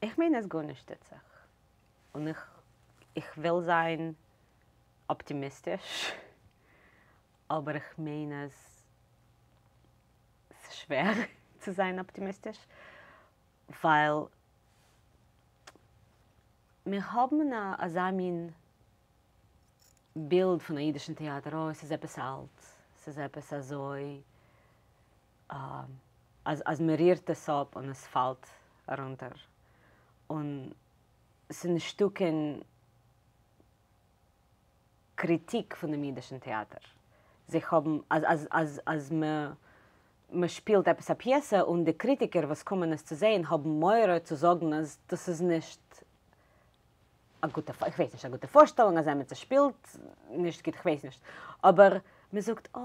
איך מיין אז גארנישט טוט זיך, און איך איך וויל זיין אפטימיסטיש, אבער איך מיין אז ס'איז שווער צו זיין אפטימיסטיש, ווייל מיר האבן אזא מין בילד פון א אידישן טעאטער, אוי ס'איז עפעס אלט, ס'איז עפעס אזוי אז אז מ'רירט עס אפ און עס פאלט ארונטער, און ס'איז נישטא קיין קריטיק פון דעם אידישן טעאטער, זיי האבן אז אז אז אז מ'שפילט עפעס א פיעסע און די קריטיקער וואס קומען עס צו זעהן האבן מורא צו זאגן אז דאס איז נישט א גוטע, איך ווייס נישט, א גוטע פארשטעלונג אז עמיצער שפילט נישט גוט, איך ווייס נישט, אבער מ'זאגט אה,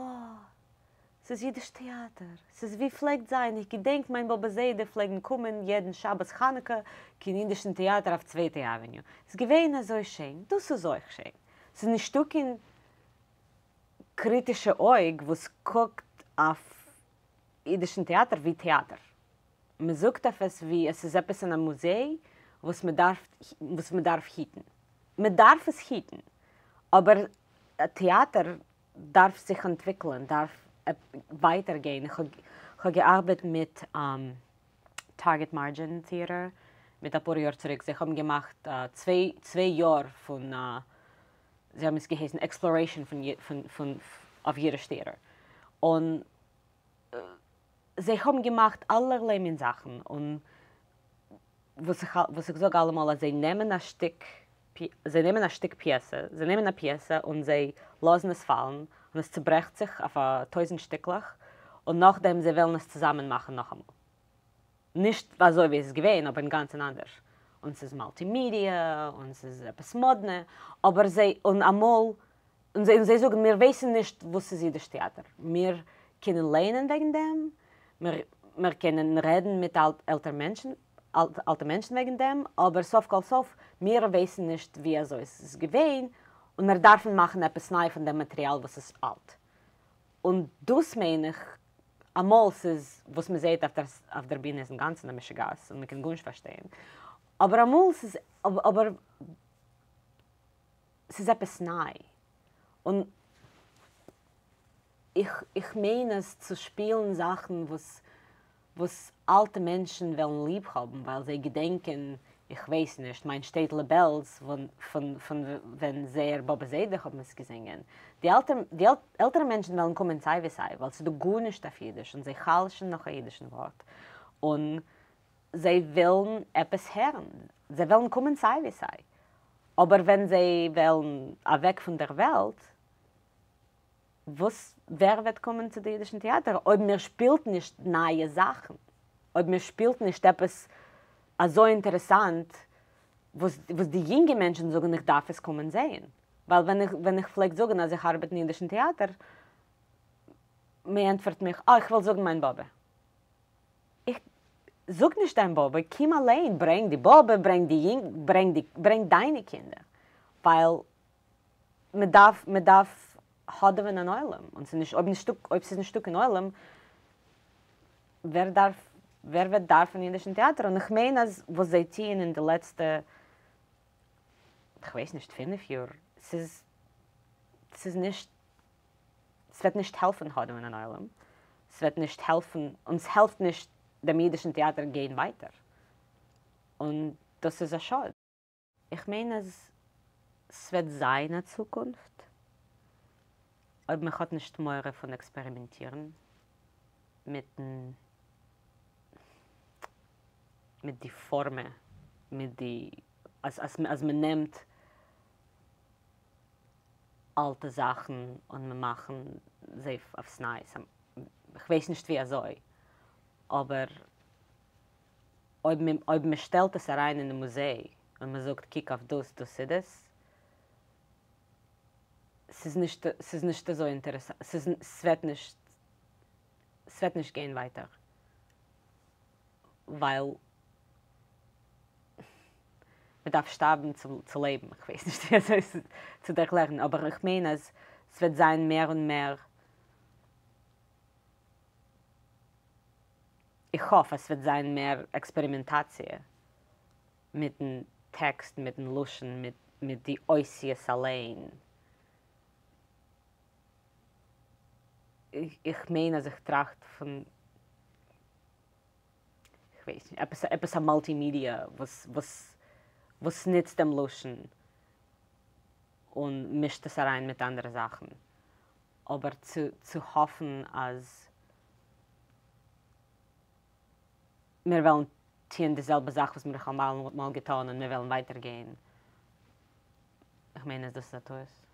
ס'איז אידיש טעאטער, ס'איז ווי פלעגט זיין, איך געדענק מיין באבע זיידע פלעגן קומען יעדן שבת חנוכה קיין אידישן טעאטער אויף צווייטע avenue, ס'איז געווען אזוי שיין, דאס איז אויך שיין, ס'איז נישטא קיין קריטישע אויג וואס קוקט אויף אידישן טעאטער ווי טעאטער. מען זאגט אויף עס ווי עס איז עפעס אין א מוזיי וואס מען דארף וואס מען דארף היטן. מען דארף עס היטן, אבער טעאטער דארף זיך אנטוויקלען, דארף ווייטער גיין. איך האב געארבעט מיט Target Margin Theater מיט אפאר יאר צוריק, זיי האבן געמאכט צוויי יאר פון זיי האבן עס געהייסן exploration פון פון אויף אידיש טעאטער, און זיי האבן געמאכט אלערליי מין זאכן, און וואס איך וואס איך זאג אלעמאל אז זיי נעמען א שטיק זיי נעמען א שטיק פיעסע, זיי נעמען א פיעסע און זיי לאזן עס פאלן, און עס צוברעכט זיך אויף א טויזנט שטיקלעך, און נאכדעם זיי וועלן עס צוזאמען מאכן נאכאמאל. נישט אזוי ווי עס איז געווען אבער אינגאנצן אנדערש, און ס'איז multimedia און ס'איז עפעס מאדנע, אבער זיי און אמאל און זיי און זיי זאגן מיר ווייסן נישט וואס איז אידיש טעאטער, מיר קענען לייענען וועגן דעם, מיר מיר קענען רעדן מיט עלטער מענטשן אלטע מענטשן וועגן דעם, אבער סוף כל סוף מיר ווייסן נישט ווי אזוי עס איז געווען, און מיר דארפן מאכן עפעס ניי פון דעם מאטריאל וואס איז אלט. און דאס מיין איך אמאל ס'איז וואס מ'זעהט אויף דער בינע איז אינגאנצן א משוגעת און מ'קען גארנישט פארשטיין, אבער אמאל ס'איז אבער ס'איז עפעס ניי, און איך איך מיין אז צו שפילן זאכן וואס וואס אלטע מענטשן וועלן ליב האבן ווייל זיי געדענקען, איך ווייס נישט, מיין שטעטעלע בעלז פון פון ווען זייער באבע זיידע האבן עס געזינגען. די אלטע די עלטערע מענטשן וועלן קומען סיי ווי סיי ווייל ס'איז דא גארנישט אויף אידיש און זיי חלש'ן נאך א אידישן ווארט און זיי ווילן עפעס הערן, זיי וועלן קומען סיי ווי סיי, אבער ווען זיי וועלן אוועק פון דער וועלט וואס ווער וועט קומען צו די אידישן טעאטער אויב מיר שפילט נישט נייע זאכן? אויב מיר שפילט נישט עפעס אזוי אינטערעסאנט וואס וואס די יונגע מענטשן זאגן איך דארף עס קומען זעהן? ווייל ווען איך ווען איך פלעג זאגן אז איך ארבעט אין אידישן טעאטער מען ענטפערט מיך אה איך וועל זאגן מיין באבע. איך זאג נישט דיין באבע קום אליין ברענג די באבע ברענג די יונג ברענג די ברענג דיינע קינדער ווייל מען דארף מען דארף האדעווען אן עולם, און ס'איז נישט אויב נישטא אויב ס'איז נישטא קיין עולם ווער דארף ווער וועט דארפן אידישן טעאטער, און איך מיין אז וואס זיי טוען אין די לעצטע כ'ווייס נישט פינף יאר ס'איז ס'איז נישט ס'וועט נישט העלפן האדעווען אן עולם, ס'וועט נישט העלפן און ס'העלפט נישט דעם אידישן טעאטער גיין ווייטער, און דאס איז א שאד. איך מיין אז ס'וועט זיין א צוקונפט אויב מען האט נישט מורא פון עקספערימענטירן מיטן מיט די פארמע מיט די אז אז מען נעמט אלטע זאכן און מען מאכן זיי אויפס ניי, כ'ווייס נישט ווי אזוי אבער אויב מען אויב מען שטעלט עס אריין אין די מוזיי און מען זאגט קוק אויף דאס דאס איז עס, ס'איז נישט ס'איז נישט אזוי אינטערעסאנט ס'איז ס'וועט נישט ס'וועט נישט גיין ווייטער ווייל מען דארף שטארבן צו צו לעבן כ'ווייס נישט ווי אזוי עס צו ערקלערן אבער איך מיין אז ס'וועט זיין מער און מער איך האף אז ס'וועט זיין מער עקספערימענטאציע. מיטן טעקסט, מיטן לשון, מיט די אותיות אליין. איך מיין אז איך טראכט פון, כ'ווייס נישט, עפעס עפעס א multimedia וואס וואס וואס נוצט דעם לשון און מישט עס אריין מיט אנדערע זאכן. אבער צו צו האפן אז מיר וועלן טוען די זעלבע זאך וואס מיר האבן אלעמאל געטאן און מיר וועלן ווייטער גיין, איך מיין אז דאס איז א טעות.